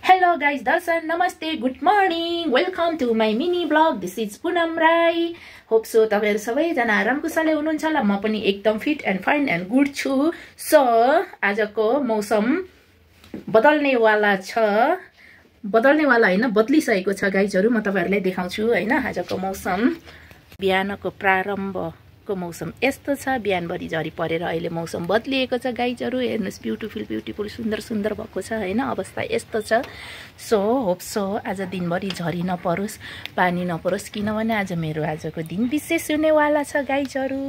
Hello guys, Darsan, Namaste, good morning, welcome to my mini vlog. This is Poonam Rai. Hope so तपाईहरु सबैजना रामकुशलले हुनुहुन्छ होला। म पनि एकदम fit and fine and good छु। सो आजको मौसम बदल्ने वाला हैन, बदलिसकेको छ गाइजहरु। म तपाईहरुलाई देखाउँछु हैन। आजको मौसम बिहानको प्रारम्भको मौसम यस्तो छ। बिहानभरि झरी परेर अहिले मौसम बदलिएको छ गाइजहरु। हेर्नुस् ब्युटिफुल सुन्दर भएको छ हैन। अवस्था यस्तो छ। सो होप सो आज दिनभरि झरी नपरोस्, पानी नपरोस्, किनभने आजको दिन विशेष हुनेवाला छ गाइजहरु।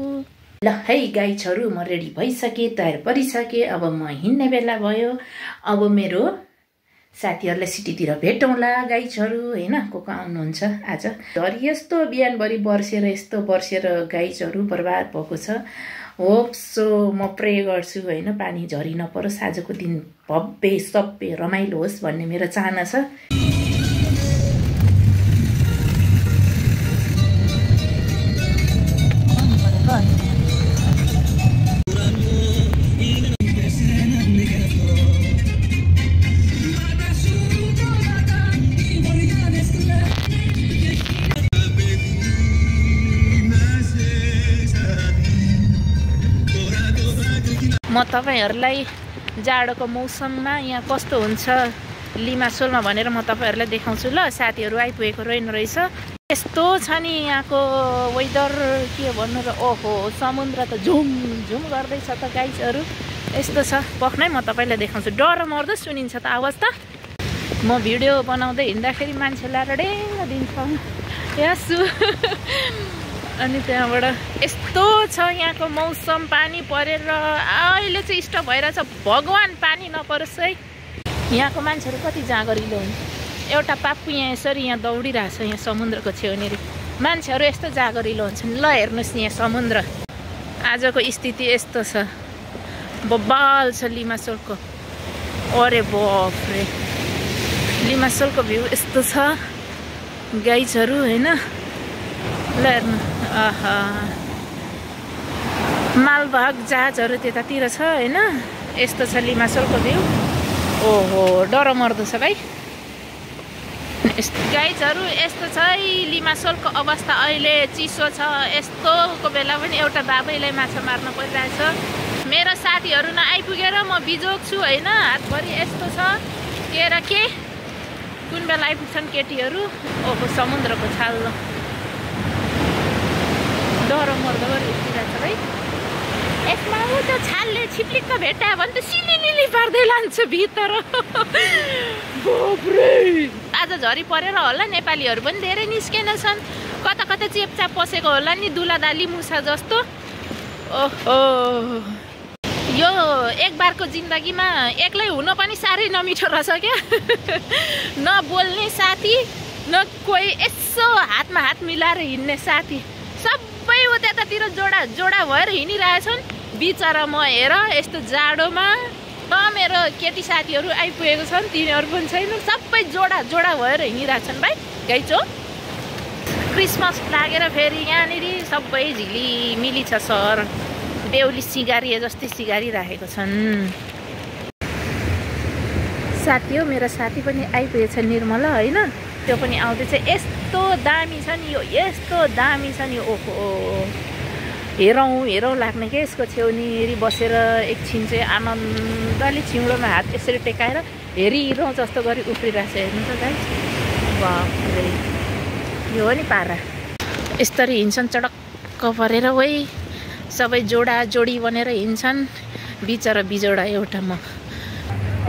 ल है गाइजहरु, म रेडी भइसके, तयार परिसके। अब म हिँड्ने बेला भयो। अब मेरो साथीहरुलाई सिटीतिर भेटौँला गाइजहरु हैन। को आउनुहुन्छ आज। झरी यस्तो बिहानभरि बर्सेर गाइजहरु बर्बाद भएको छ। होप सो म प्रे गर्छु हैन, पानी झरी नपरोस्, आजको दिन भव्य सभ्य रमाइलो होस् भन्ने मेरो चाहना छ। म तपाईहरुलाई जाडोको मौसममा यहाँ कस्तो हुन्छ लिमासोलमा भनेर म तपाईहरुलाई देखाउँछु। ल साथीहरु आइपुगेको रहेछ। यस्तो छ नि यहाँको वेदर, के भन्नु र। ओहो, समुद्र त झुम गर्दैछ त गाइजहरु। यस्तो छ पक्नै। म तपाईलाई देखाउँछु। डर मर्दो सुनिन्छ त आवाज त। म भिडियो बनाउँदै हिँड्दाखेरि मान्छे ल्याएर डेङ्ग दिन्छ यासु। अनि त्यहाँबाट यस्तो छ यहाँको मौसम। पानी परेर अहिले चाहिँ स्टप भइरहेछ। भगवान पानी नपरोस् है। यहाँको मान्छेहरू कति जागरिलो हुन्छ। एउटा पाप्पु यहाँ यसरी यहाँ दौडिरहेछ यहाँ समुद्रको छेउनेरि। मान्छेहरू यस्तो जागरिलो हुन्छन्। ल हेर्नुहोस् यहाँ समुद्र। आजको स्थिति यस्तो छ। बब्बाल छ लिमासोलको। अरे बाफरे, लिमासोलको भ्यू यस्तो छ गाइजहरु हैन। ल हेर्नु, आहा, मालवाहक जहाजहरु त्यतातिर छ हैन। यस्तो छ लिमासोलको भ्यू। ओहो, डर मर्दो छ भाइ। गाइजहरु यस्तो छ लिमासोलको अवस्था। अहिले चिसो छ। यस्तोको बेला पनि एउटा बाबैलाई माछा मार्न परिरहेछ। मेरो साथीहरु नआइपुगेर म बिजोग छु हैन। हातभरि यस्तो छ के र के। कुन बेला आइपुग्छन् केटीहरु। ओहो, समुद्रको छाल डर मर्दो गरी उठिरहेछ भाइ। यसमा उ त छालले छिप्लिक्क भेटायो भने त सिलिलिली पार्दै लान्छ भित्र। बाफरे, आज झरी परेर होला नेपालीहरु पनि धेरै निस्केन छन्। कता चेपचाप पसेको होला नि, दुलादाली मुसा जस्तो। ओहो, यो एक बारको जिन्दगीमा एक्लै हुन पनि साह्रै नमिठो रहेछ क्या। न बोल्ने साथी, न कोही यसो हातमा हात मिलाएर हिँड्ने साथी। सबै उ त्यतातिर जोडा भएर हिँडिरहेछन्। बिचरा म हेर यस्तो जाडोमा। मेरो केटी साथीहरु आइपुगेको छन्, तिनीहरु पनि छैनन्। सबै जोडा भएर हिँडिरहेछन् भाइ गाइचो। क्रिसमस लागेर फेरि यहाँनिर सबै झिलिमिली छ सहर। बेहुली सिगारिए जस्तै सिगारिराखेको छन्। साथी हो, मेरो साथी पनि आइपुगेछ निर्मला हैन। त्यो पनि आउँदैछ। यस्तो दामी छ नि यो, यस्तो दामी छ नि। ओहो, हेरौँ लाग्ने के। यसको छेउनेरि बसेर एकछिन चाहिँ आनन्दले छिउँडोमा हात यसरी टेकाएर हेरिरहँ जस्तो गरी उफ्रिरहेछ। हेर्नु त गाइस, बाफरे, यो हो नि पारा। यस्तरी हिँड्छन् चडक्क परेर। वही सबै जोडी बनेर हिँड्छन्। बिचरा बिजोडा एउटा म।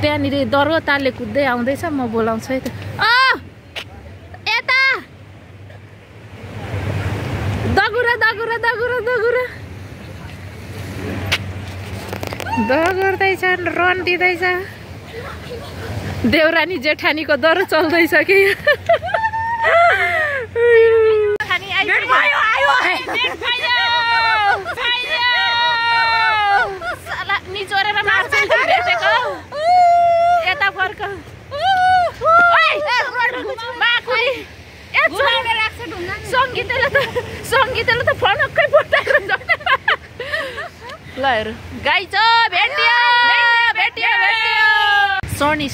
त्यहाँनिर दरो तालले कुद्दै आउँदैछ। म बोलाउँछु है त। दगुर्दैछन्, रन दिँदैछ। देउरानी जेठानीको दरो चल्दैछ कि। निचोरेर मार्छ भेटेको। यता फर्क। सङ्गीतले त फनक्कै फुटाएर ल हेर गाइज भेट्यो। सोनी छ।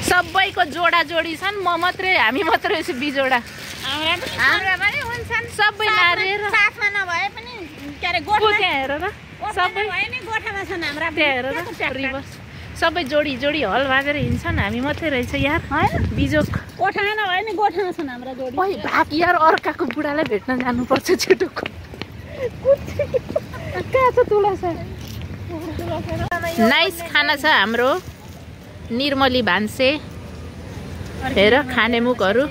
सबैको जोडा जोडी छन्, म मात्रै हामी मात्रै छु बिजोडा। हाम्रा पनि हुन्छन् सबै नारेर साथमा नभए पनि के अरे को त्यहाँ हेर र सबै भए नि गोठामा छन् हाम्रा त्यहाँ हेर र रिभर्स सबै जोडी जोडी हल भागेर हिँड्छन्, हामी मात्रै रहेछ यार बिजोक। गोठामा नभए नि गोठामा छन् हाम्रा जोडी। ओइ भाग यार, अर्काको बुढालाई भेट्न जानुपर्छ छिटो। कहाँ छ तुलसा? नाइस खाना छ हाम्रो निर्मली भान्से। हेर खाने मुखहरू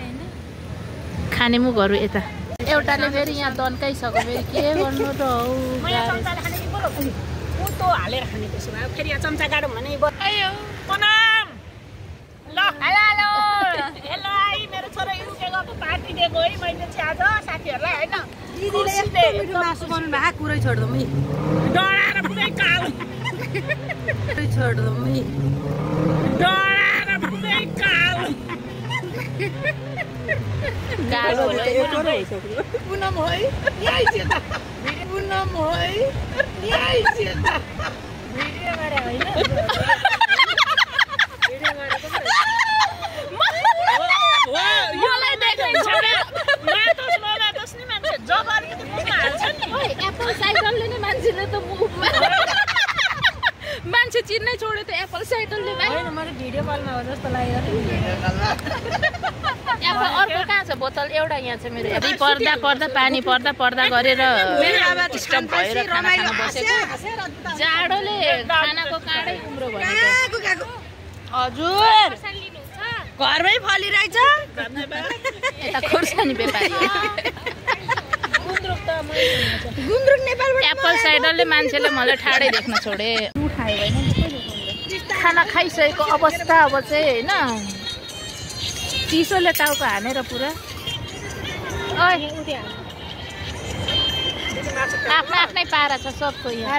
यता। एउटाले फेरि यहाँ दन्काइसक्यो, फेरि के गर्नु र तो हालेर खाने त्यसो भए फेरि चम्चा गाडौँ भने आयो पनाम ल हेलो हेलो आई मेरो छोरा युके गएको पार्टी दिएको है मैले चाहिँ आज साथीहरूलाई हैन दिदीले यस्तो मिठो मासु बनाउनु भएको कुरै छोड्दौ है डराएर पुरै कालो कुरै छोड्दौ है डराएर पुरै कालो गाडो पुनम है यही छ त पुनम है यही छ त भिडियो गरे हैन भिडियो गरेको मलाई देखाइन्छ मातोस नमातोस नि मान्छे जबरी त मुखमा हाल्छ नि ओइ एप्पल साइडरले नै मान्छेले त मुखमा मान्छे चिन्नै छोड्यो त एप्पल साइडरले हैन मैले भिडियो कलमा हो जस्तो लाग्यो एप्पल अर्को कहाँ छ बोतल? एउटा यहाँ छ मेरो। यदि पर्दा पानी पर्दा गरेर स्टप भएर खाना खान बसेको जाडोले खानाको काँडै उम्रो भनेको। हजुर घरमै फलिरहेछ यता खोर्सानी व्यापारी गुन्द्रुक नेपालबाट एप्पल साइडरले मान्छेले मलाई ठाडै देख्न छोडे। खाना खाइसकेको अवस्था अब चाहिँ होइन चिसोले टाउको हानेर पुरा आफ्नो आफ्नै पारा छ सबको यहाँ।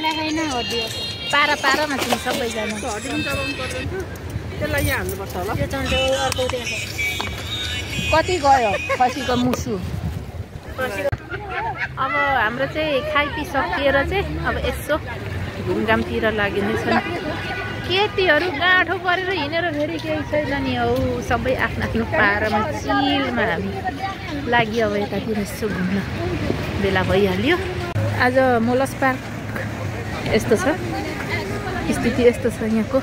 पारामा चाहिँ सबैजना कति गयो खसीको मुसु। अब हाम्रो चाहिँ खाइपी सकिएर चाहिँ अब यसो घुमघामतिर लागिनेछ। केटीहरू गाँठो परेर हिँडेर फेरि केही छैन नि हौ, सबै आफ्नो आफ्नो पारामा चिलमा हामी लागि अब यतातिर यसो घुम्न बेला भइहाल्यो। आज मोलस पार्क यस्तो छ, स्थिति यस्तो छ यहाँको।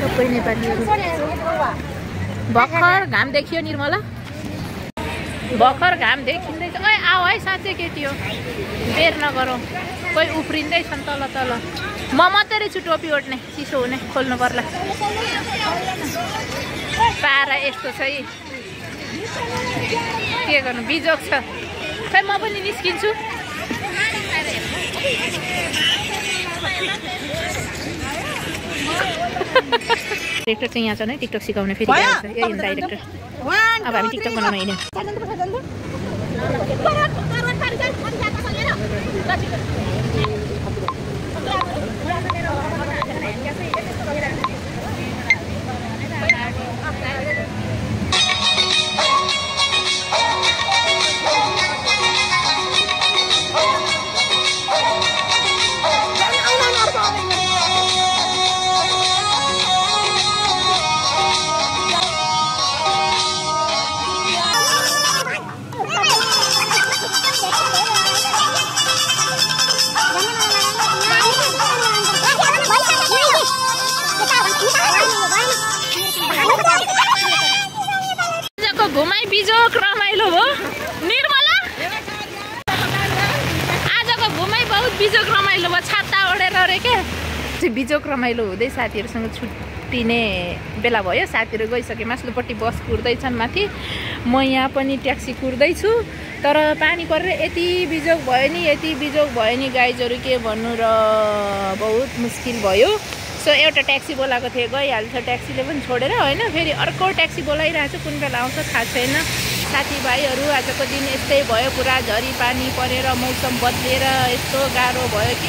सबै नेपालीहरू भर्खर घाम देखियो निर्मला, भर्खर घाम देखिँदैछ। ओइ आऊ है साँच्चै केटी हो, बेर नगरौँ, कोही उफ्रिँदैछन् तल तल। म मात्रै छु टोपी ओड्ने, चिसो हुने, खोल्नु पर्ला। पारा यस्तो छ है, के गर्नु बिजोक छ। खै म पनि निस्किन्छु। डाइरेक्टर चाहिँ यहाँ छ नि, टिकटक सिकाउने फेरि डाइरेक्टर। अब हामी टिकटक बनाउन हिँड्यौँ। घुमाइ बिजोक रमाइलो हो निर्मला। आजको घुमाइ बहुत बिजोक रमाइलो भयो, छाता ओढेर रे के बिजोक रमाइलो हुँदै साथीहरूसँग छुट्टिने बेला भयो। साथीहरू गइसके माथिल्लोपट्टि बस कुर्दैछन् माथि, म यहाँ पनि ट्याक्सी कुर्दैछु। तर पानी परेर यति बिजोक भयो नि गाइजहरू, के भन्नु र बहुत मुस्किल भयो। सो एउटा ट्याक्सी बोलाएको थिएँ, गइहाल्छ ट्याक्सीले पनि छोडेर होइन। फेरि अर्को ट्याक्सी बोलाइरहेको छु, कुन बेला आउँछ थाहा छैन। साथीभाइहरू आजको दिन यस्तै भयो, पुरा झरी पानी परेर मौसम बदलेर यस्तो गाह्रो भयो कि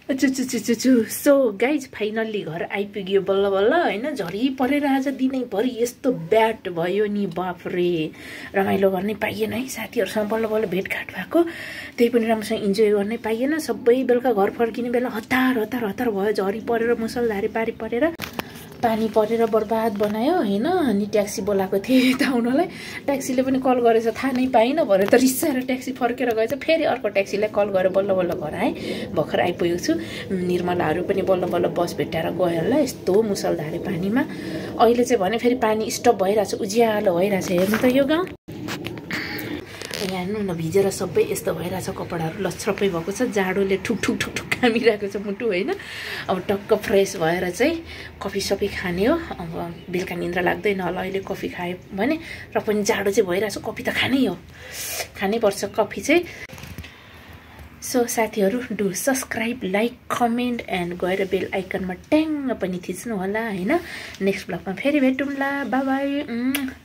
चुचुचुचुचु सो गाइज फाइनल्ली घर आइपुग्यो बल्ल बल्ल होइन झरी परेर आज दिनैभरि यस्तो ब्याट भयो नि बाफ रे रमाइलो गर्नै पाइएन है साथीहरूसँग बल्ल बल्ल भेटघाट भएको त्यही पनि राम्रोसँग इन्जोय गर्नै पाइएन सबै बेलुका घर फर्किने बेला हतार हतार हतार भयो झरी परेर मुसलधारे पारी परेर पानी परेर बर्बाद बनायो होइन अनि ट्याक्सी बोलाएको थिएँ यता आउनलाई ट्याक्सीले पनि कल गरेछ थाहा नै पाइनँ भरे त रिसाएर ट्याक्सी फर्केर गएछ फेरि अर्को ट्याक्सीलाई कल गरेर बल्ल बल्ल घर आएँ भर्खर आइपुगेको छु निर्मलाहरू पनि बल्ल बल्ल बस भेटाएर गयो होला यस्तो मुसलधारे पानीमा अहिले चाहिँ भने फेरि पानी स्टप भइरहेछ उज्यालो भइरहेछ हेर्नु त यो गाउँ यहाँ हेर्नु न भिजेर सबै यस्तो भइरहेछ कपडाहरू लच्छ्रपै भएको छ जाडोले ठुक ठुक ठुक ठुक कामिरहेको छ मुटु होइन अब टक्क फ्रेस भएर चाहिँ कफी सफी खाने हो अब बेलुका निन्द्रा लाग्दैन होला अहिले कफी खायो भने र पनि जाडो चाहिँ भइरहेछ कफी त खानै हो खानै पर्छ कफी चाहिँ सो साथीहरू do subscribe like comment and गएर बेल आइकनमा ट्याङ्ग पनि थिच्नु होला होइन नेक्स्ट ब्लगमा फेरि भेटौँला बाई बाई